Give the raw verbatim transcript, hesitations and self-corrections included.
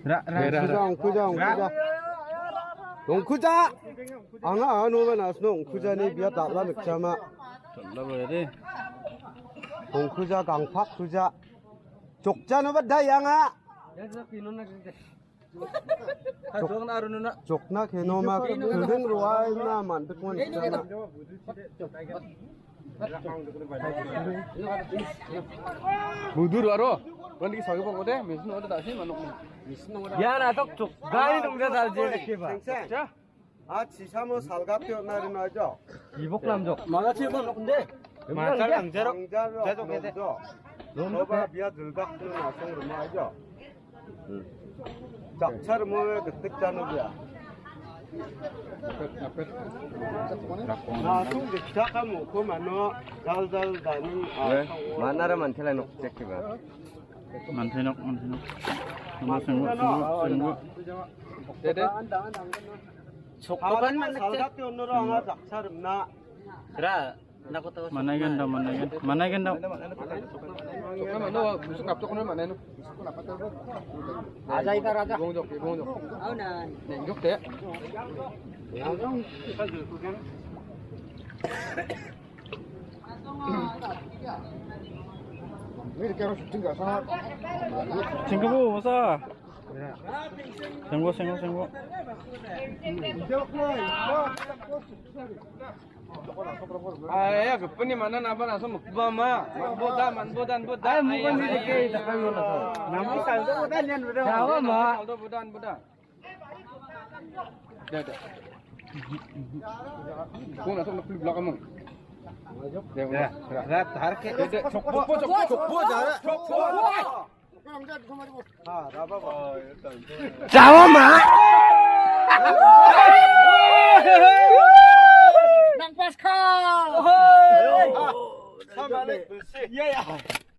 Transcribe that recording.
Ra, ra, ra. Ongkuja, ongkuja. Ongkuja. Anga ano ba nasno ongkujani bia dal·a nikjama. Dal·a ba de. Ongkuja gangpak kuja. Jokjano ba dai anga. Jokna kenoma kering roaina man·dikmon sana. Budur aro. Wani sagi pokok de, mesin ode tak sih manuk. Ia natok cuk. Gari dong dia dal je ke ba. Ah, chisamo salgate on·na rino ajo. Ibok lamjok. Mala chi ba nokde. Majar lamjarok. Lamjarok. Jajok ete. Nomjok. Soba bia jilbak tu nasong rima ajo. Hmm. Jakchar mo gitik jano bia. Nasong gitik kamu ko mano jal jal dani. Mana ra manthela nok cek ba. Manthai nok, manthai nok. Senggo, senggo, senggo, senggo. Dede. Sokkoban mana salgate onoro anga jaksa rimna. Kira, nako tahu. Manaigen da, manaigen. Manaigen da. Sokka mana, busuk kaptok mana, mana. Aja ita raja. Ibong jok, ibong jok. Au na. Nih, jok deh. Senggo, masa? Senggo, senggo, senggo. Ah, ya, gepeni mana napa langsung mukba ma. Manboda, manboda, manboda. Ay, mukba ni deke, takkan mana sa? Nama saldo boda nian boda. Jawa ma. Saldo boda, boda. Dah, dah. Kau nak sama kuli belakang mong. Ya, ya, ya, tarik ke. Dah, dah. Cokbo, cokbo, cokbo, cokbo, jara. Cokbo. Ha, raba ba. Jawa ma. Nang pas kau. Sama le, bersih. Ya, ya.